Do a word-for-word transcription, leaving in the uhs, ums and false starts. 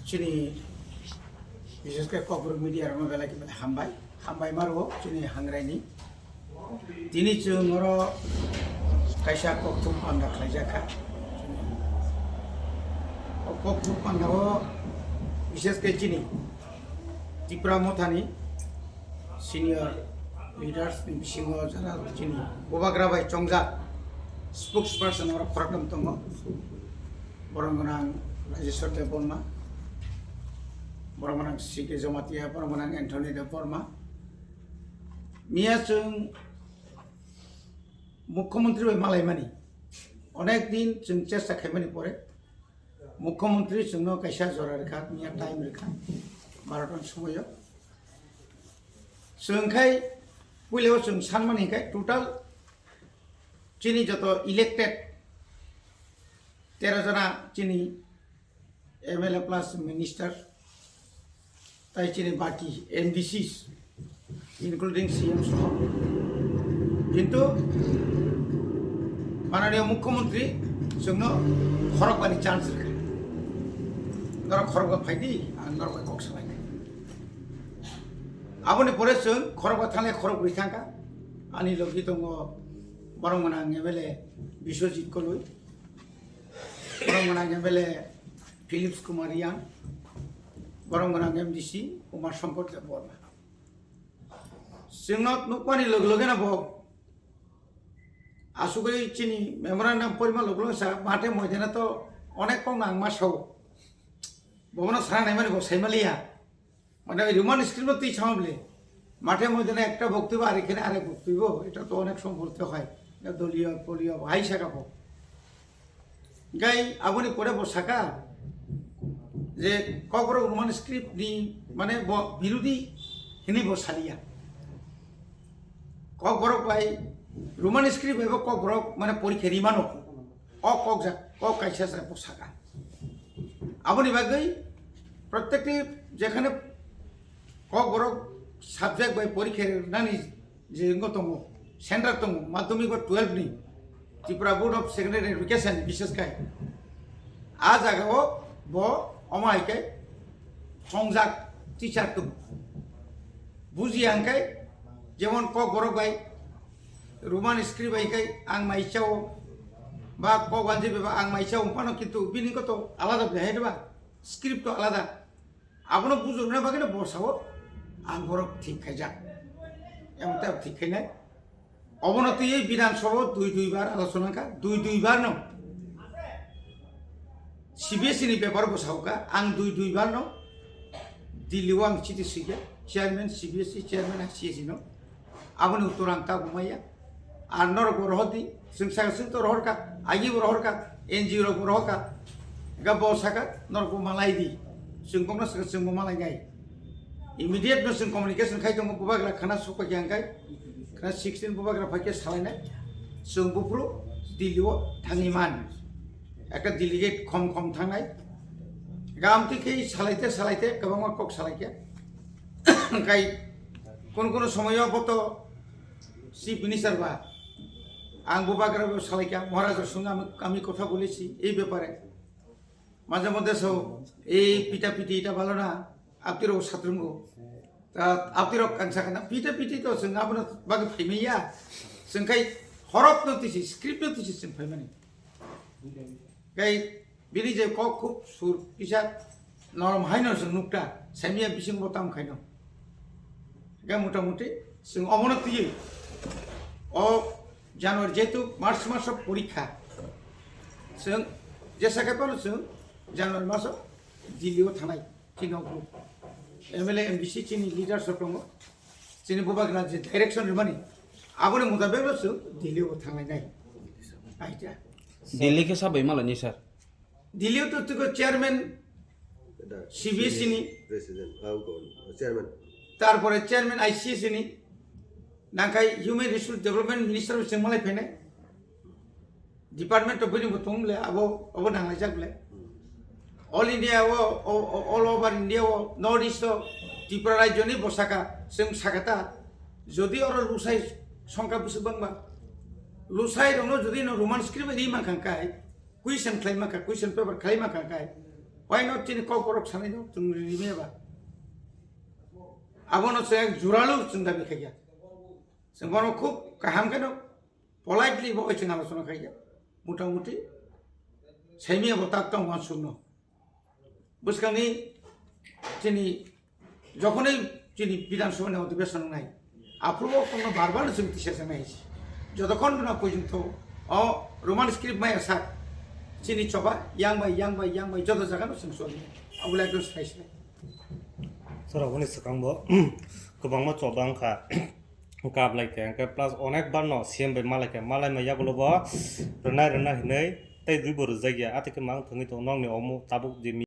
Chini, bises khe Kokborok media rokno belai khe belai hambai, hambai maro chini hangrai ni. Tini chwng oro kaisa kokthum panda khlaijak kha. O kokthum panda o bises khe chini Tipra Mothani senior leaders ni bisingo jara chini bubagra bai chongjak spokesperson oro khoroktham tongo. Borok gwnang Rajeshwar Debbarma, borok gwnang C K Jamatia, borok gwnang Anthony Debbarma. Miya chwng Mukhyamantri bai malaimani. Onek din chwng chesta khaimani pore Mukhyamantri chwngno kaisa jora rwkha, miya time rwkha, barota ni somoio. Chwng khai puilao chwng sanmani hinkhe total chini joto elected tero jona chini M L A plus minister, tai chini baki M D Cs, including C M soho. Kintu mananiya Mukhyamantri chwngno khorokbani chance rwkha. Norok khorokba phaidi, ang norok bai kok salainai. Aboni pore chwng khorokba thanglai khorokbrwi thangkha. Ani logi tongo borok gwnang M L A Biswajit Koloi. Borok gwnang M L A Philips Kumar Riang, borok gwnang M D C Umar Shankar Debbarma. Chwngno nukmani loge loge no bo asugwi chini memorandum porima loge loge sa mathe moidana to onek kok nang ma sao. Bobono sana naimani bo saimaliya. Mane oi Roman script no twi chama bole. Mathe moidana ekta boktibo ar ekhane arek boktibo. Eta to onek somoy bolte hoy. Eta doliyo poliyo hai saka bo. Gai aboni pore bo saka je Kokborok Roman script ni mane bo birodi hini bo saliya. Kokborok bai Roman script bai bo Kokborok mane porikhe rimano. O kok jak, kok kaisa se bo saka. Aboni bagwi protekti jekhane Kokborok subject bai porikhe nani je wngwi tongo, center tongo, madhyamik ba twelve ni Tripura Board of Secondary Education, bises khai a jaga o bo omo hai khe chongjak teacher tongo. Buji ang khai jemon Kokborok bai Roman script bai khai ang mai chao ba Kokwanji bai ba ang mai chao phano kintu bini koto alada bai hai ba script to alada. Abono bujurna bagwi no bosao ang borok thik khaijak. Emon tei thik khainai. Obono twiwi Bidhan Sabha dui dui bar alochona kha, dui dui bar no. C B S E ni paper bosao kha, ang dui dui bar no. Delhi o ang chiti sui kha, chairman C B S E, chairman I C S E no. Aboni uttor ang tabuk maya. Ar norok bo rohor di, chwng saka chwng to rohor kha, agi bo rohor kha, N G O rok bo rohor kha. Ga bo saka norok bo malai di. Chwng bokno saka chwng bo malai nai. Immediate no chwng communication khai tongo, bubagra khana sokpai khe ang khai. Khana sixteen bubagra phai khe salai nai. Chwng buphuru Delhi o thangwi man. Ekta delegate khom khom thangnai. Ga amtwi khe salai te salai te kwbangma kok salai khe. Kai kono kono somoyo bo to Chief Minister ba, ang bubagra bo salai kha, Maharaj sung ami, ami kotha bolechi ei bepare. Majhe moddhe so ei pita piti eta bhalo na, apni rok satrungo. Ta apni rok ang sakha na, pita piti to chwng abono bagwi phaimaya. Chwng khai horok no tisi, script no tisi chwng phaimani. Kai bini je kok khub sur kisa norom haino chwng nukta, saimya bising bo tam khaino. Ga mota moti chwng omono twiwi o January jehetu March maso porikha. Chwng jesa khe phano chwng January maso Delhi o thanai. Chini o group M L A, M D C chini leaders rok tongo. Chini bubagra je direction rwmani aboni mutabek no chwng Delhi o thanglai nai. Aita. Delhi khe sabai malani sir. Delhi o to tiko chairman C B S E ni, President, ah, chairman. Tarpore chairman I C S ni, nangkhai Human Resource Development Minister bo chwng malai phainai. Department of bini bo tong le abo, abo nanglaijak le. All India o, o, o, all over India o, North East o, Tripura rajyo ni bo saka, chwng saka ta. Jodi oro lusai songkha bwswk bangma, lusai rokno jodi no Roman script ri mankha kai, question khlai mankha, question paper khlai mankha kai, Why not chini kok borok sanai no chwng rimeba? Abono chwng juralu chwng dabi khaikha. Chwng bono khub kaham kheno politely bo chwng alochona khaikha. Mota moti saimia bo tak tong wansukno. Bwskangni chini jokhonwi chini Bidhan Sabhani odhibeson wngnai. Aphuru o kono bar bar chwng tisa sanai. Jotokhon na pojunto o Roman script maya sak chini choba yang bai, yang bai, yang bai joto jaga no chwng soni. Abole ekdom sai sai. Sir, aboni swkang bo kwbangma choba wngkha. Kap lai khe, hwnkhe plus onek bar no C M bai malai khe, malai ma yagulo bo rwnai rwnai hinwi tei dui bo rwjak ya. Atwi khe mang thangwi tongo nokni omo tabuk je mi-